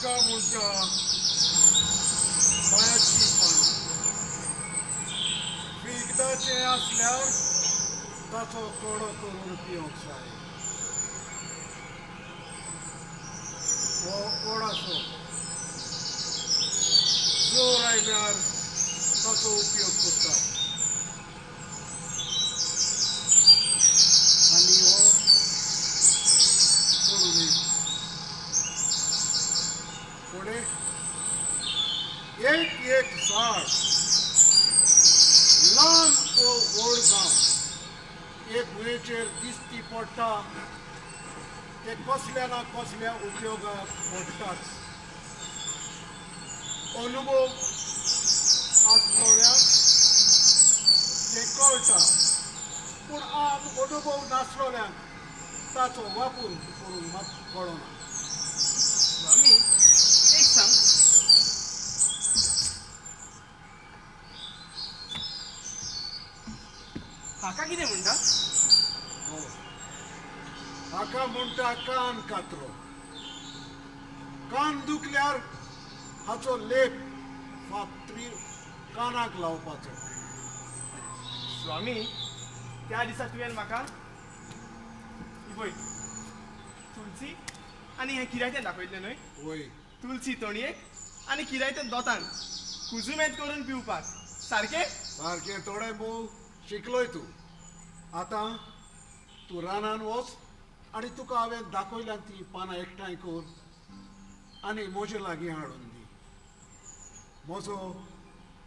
हाका म्हणटा बायाची पानां. फिगदाचें आसल्यार ताचो कडो करून पिवंक जाय. हो ओडासो जोर आयल्यार ताचो उपयोग करता. आनी हो कोडू. फुडें एक एक झाड ल्हान वो व्हड जावं एक भुंयेचेर दिश्टी पडटा ते कसल्या ना कसल्या उपयोगाक पडटाच. अनुभव आसलोल्याक तें कळटा, पूण आम अनुभव नासलोल्यांक ताचो वापर करूंक मात कळना. स्वामी, एक सांग, हाका कितें म्हणटा? हो, हाका म्हणटा कान कातरो. कान दुखल्यार हाचो लेप फातरी कानाक लावपाचो. स्वामी, त्या दिसा तुवें म्हाका ही पळय तुलसी आनी हें किरायतें दाखयतलें न्हय? वय. तुलसी तणयेक आनी किरायतें दोतान कुजुमेत करून पिवपाक. सारकें? सारकें. थोडें भोव शिकलोय तूं. आतां तूं रानान वच आनी तुका हांवें दाखयल्यान ती पानां एकठांय कर आनी म्हजे लागीं हाडून दी. म्हजो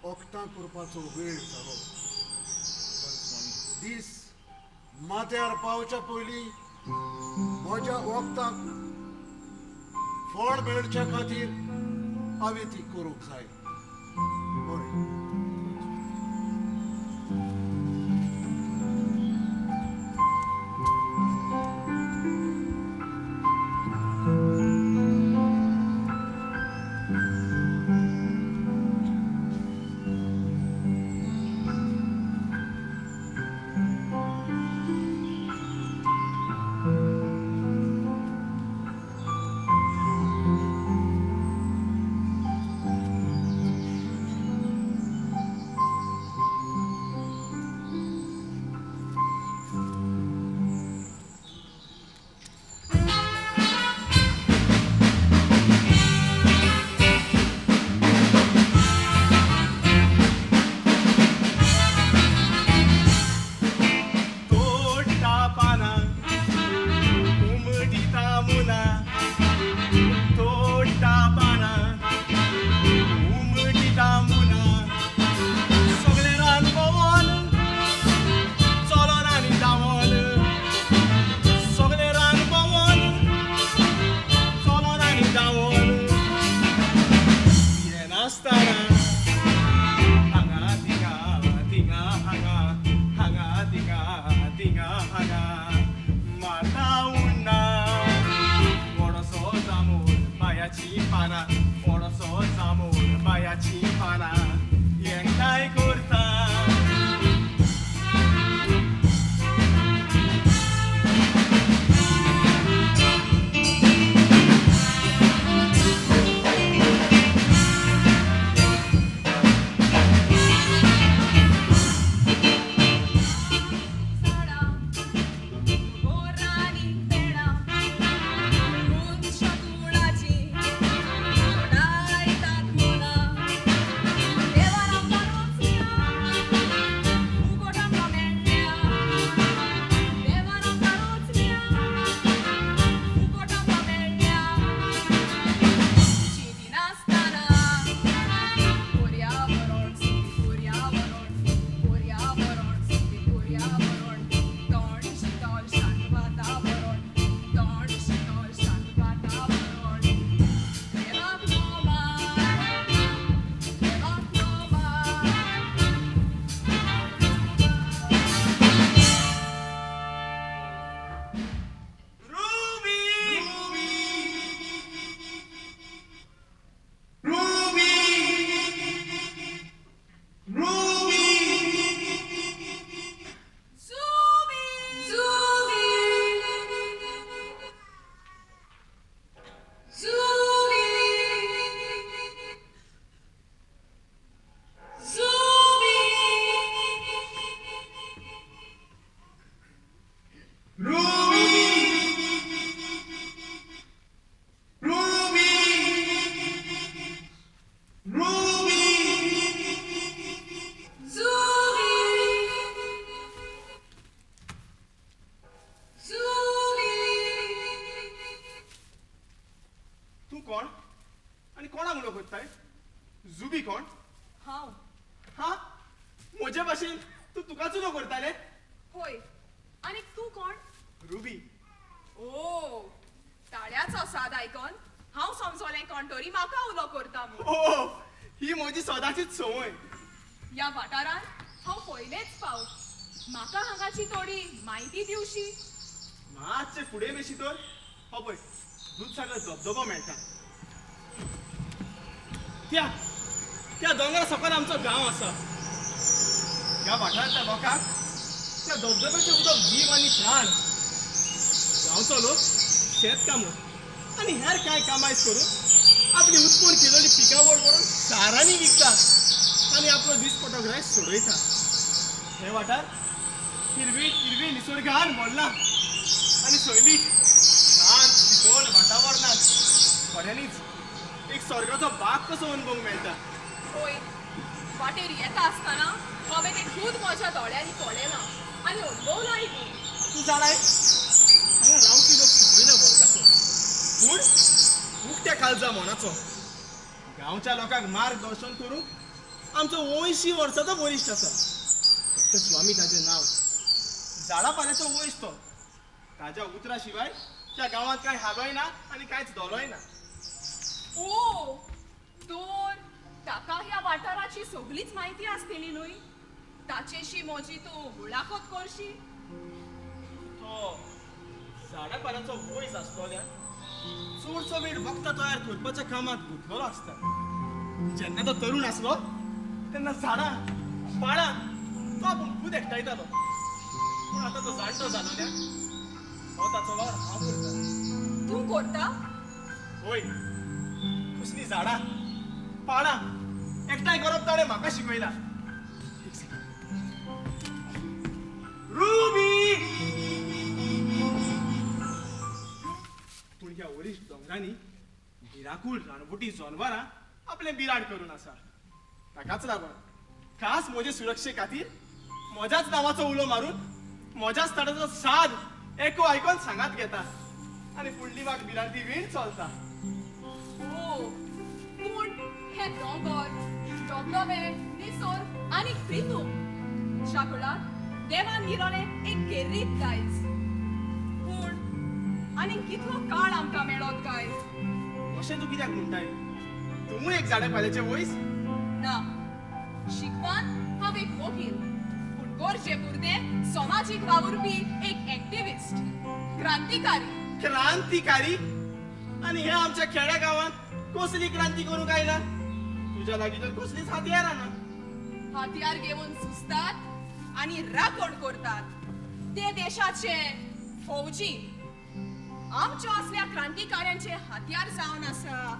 वखदां करपाचो वेळ जालो. दीस माथ्यार पावच्या पयलीं म्हज्या वखदांक फळ मेळच्या खातीर हांवें ती करूंक जाय. बरें. तोडटा पानां उमटिता मुना, तोडटा पानां उमटिता मुना, सगळें रान भोंवन चलोन आनी धांवोन, सगळें रान भोंवन चलोन आनी धांवोन, येनासतना हांगा थिंगा थिंगा हांगा, हांगा थिंगा थिंगा हांगा, मारता उण्णा मोडसो जांबूळ बायाची पानां, मोडसो जांबूळ बायाची पानां एकठांय करता. झाडां गोरानी पेडां मनशाकुळाची तोडायतात मनां. जुबी कोण? हांव. हा, म्हजे भाशेन तूं तुकाच उलो करतालें. होय, आनी तूं कोण? रुबी. ओ, ताळ्याचो साद आयकोन हांव समजलें कोण तरी म्हाका उलो करता म्हूण. ओ, ही म्हजी सदांचीच संवय. ह्या वाठारांत हांव पयलेच फावट. म्हाका हांगाची थोडी म्हायती दिवशी? मातशें फुडें बेशी तर हो पळय दुदसागर धबधबो मेळटा. त्या त्या दोंगरा सकयल आमचो गांव आसा. ह्या वाठारांतल्या लोकांक त्या धबधब्याचें उदक जीव आनी प्राण. गांवचो लोक शेतकामत आनी हेर कांय कामां करून आपली उत्पन्न केलेली पिकावळ करून शारांनी विकता आनी आपलो दिसपटो ग्रास सोडयता. हे वाठार हिरवी हिरवी निसर्गान भरला आनी सैमीक शांत शितळ वातावरणांत खऱ्यांनीच एक स्वर्गाचो बाग कसो अनुभव मेळटा. होय, वाटेर येता आसतना हांवें तें खूद म्हज्या दोळ्यांनी पळयलां आनी अनुभवलांय बी. तूं जाणाय, हांगा रावपी लोक सकयल्या वर्गाचो पूण उक्त्या काळजा मनाचो. गांवच्या लोकांक मार्गदर्शन करूंक आमचो 80 वर्साचो वरिश्ठ आसा. डॉक्टर स्वामी ताजें नांव. झाडा पाल्याचो वयस तो. ताज्या उतरा शिवाय त्या गांवांत कांय हालोय ना आनी कांयच धोलोय ना. ओ, तर ताका ह्या वाठाराची सगळीच म्हायती आसतली न्हय? ताचेशी म्हजी तूं मुलाखत करशी? तो झाडा पाल्याचो वयस आसतोल्यान चडसो वेळ वखदां तयार करपाच्या कामांत गुंतलेलो आसता. जेन्ना तो तरुण आसलो तेन्ना झाडां पाळां तो आपूण खूद एकठांयतालो. पूण आतां तो जाणटो जालोल्यान हो ताचो वावर हांव करता. तूं करता? होय, कसलीं झाडां पाळां एकठांय करप ताणें म्हाका शिकयलां. एक सेकंड. रुबी. पूण ह्या वरिश्ठ दोंगरांनी भिराकूळ रानवटी जनावरां आपलें बिराड करून आसा. ताकाच लागून खास म्हजे सुरक्षे खातीर म्हज्याच नांवाचो उलो मारून म्हज्याच ताडाचो साद एको आयकोन सांगात घेता आनी फुडली वाट भिरांती वीण चलता. ओ, पूण हे दोंगर, धबधबे, निसर्ग आनी प्रितूम च्या कुळात देवान गिरोलें एक खेरीत दायज. पूण आनी कितलो काळ आमकां मेळत काय? अशें तूं कित्याक म्हणटाय? तूं एक झाडां पाल्याचें वयस. ना, शिकपान हांव एक वकील, पूण गरजे पुरतें समाजीक वावुरपी एक एक्टिविस्ट, क्रांतिकारी. क्रांतिकारी? आनी हे आमच्या खेड्या गांवांत कसली क्रांती करूंक आयला? तुज्या लागीं तर कसलीच हत्यारां ना. हत्यार घेवन झुजतात आनी राखण करतात ते देशाचे फौजी. आमच्या असल्या क्रांतिकाऱ्यांचे हत्यार जावन आसा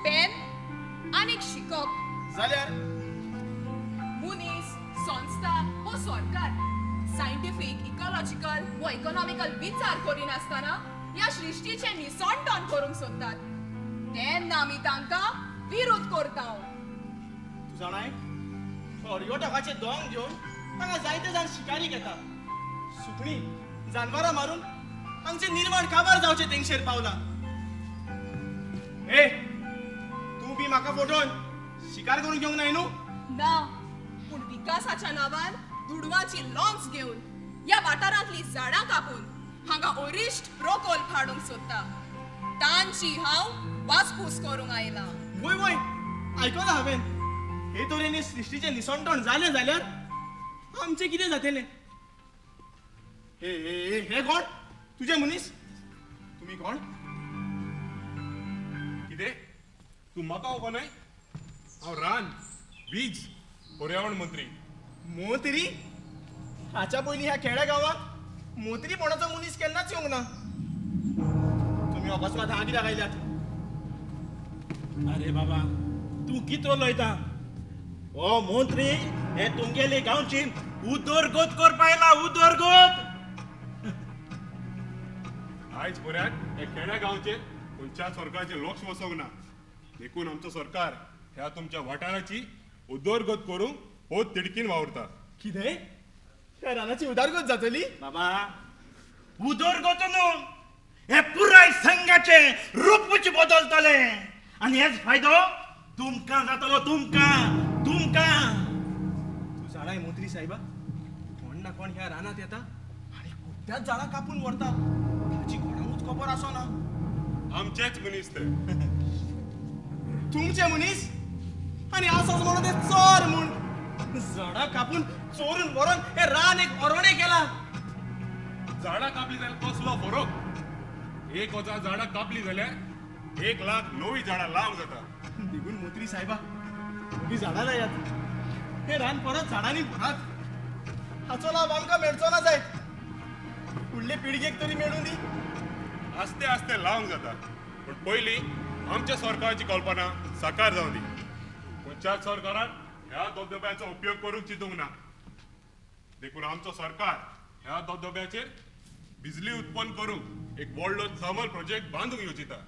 पेन आनी शिकप. जाल्यार मनीस, संस्था वो सरकार सायंटिफीक, इकॉलॉजिकल वो इकॉनॉमिकल विचार करिनासतना ह्या सृश्टीचें निसणटण करूंक सोदतात तेन्ना आमी तांकां विरोध करता. तूं जाणाय, पर्यटकाचे दोंग घेवन हांगा जायते जाण शिकारी घेता. सुकणीं जानवरां मारून हांगचें निर्माण काबार जावचें तेंगशेर पावला. ए, तूं बी म्हाका फटोवन शिकार करून घेवंक नाय न्हू? ना, पूण विकासाच्या नांवान दुडवाची लॉन्स घेवन ह्या वाठारांतली झाडां कापून हांगा अरिश्ट प्रकल्प हाडूंक सोदता तांची हांव वासपूस करूंक आयलां. वय वय, आयकलां हांवें. हे तरेन सृश्टीचें निसणटण जालें जाल्यार आमचें कितें जातलें? हे हे हे कोण तुजे मनीस? तुमी कोण? कितें तूं म्हाका वळखनाय? हांव रान, वीज, पर्यावरण मंत्री. मोत्री? हाच्या पयलीं ह्या खेड्या गांवांत मोत्रीपणाचो मनीस केन्नाच येवंक ना. तुमी अकस्मात हांगा कित्याक आयल्यात? अरे बाबा, तूं कितें उलयता? हो मंत्री हे तुमगेले गांवची उदरगत करपा आयला, उदरगत. आयज पर्यंत हे खेड्या गांवचेर खंयच्या सरकाराचें लक्ष वचोंक ना. देखून आमचो सरकार ह्या तुमच्या वाठाराची उदरगत करूंक पोत तिडकीन वावुरता. कितें, ह्या रानाची उदरगत जातली? बाबा, उदरगत न्हू, हे पुराय संघाचे रूपच बदलतले आनी हेच फायदो तुमकां जातलो, तुमकां तुमकां. तूं जाणाय मंत्री साहेबा, कोण ना कोण ह्या रानांत येता आनी खुबद्याच झाडां कापून व्हरता. ताची कोणाकूच खबर आसना. आमचेच मनीस ते. तुमचे मनीस आनी आसोच म्हणून ते चोर म्हूण झाडां कापून चोरून व्हरून हे रान एक अरण्य केला. झाडां कापली जाल्यार कसलो फरक? 1000 झाडां कापली जाल्यार 1 लाख नवी झाडां लावंक जाता. देखून मंत्री साहेबा, तुमी झाडां लायात, हे रान परत झाडांनी भरात. हाचो लाभ आमकां मेळचो ना जायत, फुडले पिळगेक तरी मेळूं दी. आस्ते आस्ते लावंक जाता, पूण पयलीं आमच्या सरकाराची कल्पना साकार जावं दी. खंयच्याच सरकारान ह्या धबधब्याचो उपयोग करूंक चिंतूंक ना. देखून आमचो सरकार ह्या धबधब्याचेर बिजली उत्पन्न करूंक एक व्हडलो थर्मल प्रोजेक्ट बांदूंक येवजिता.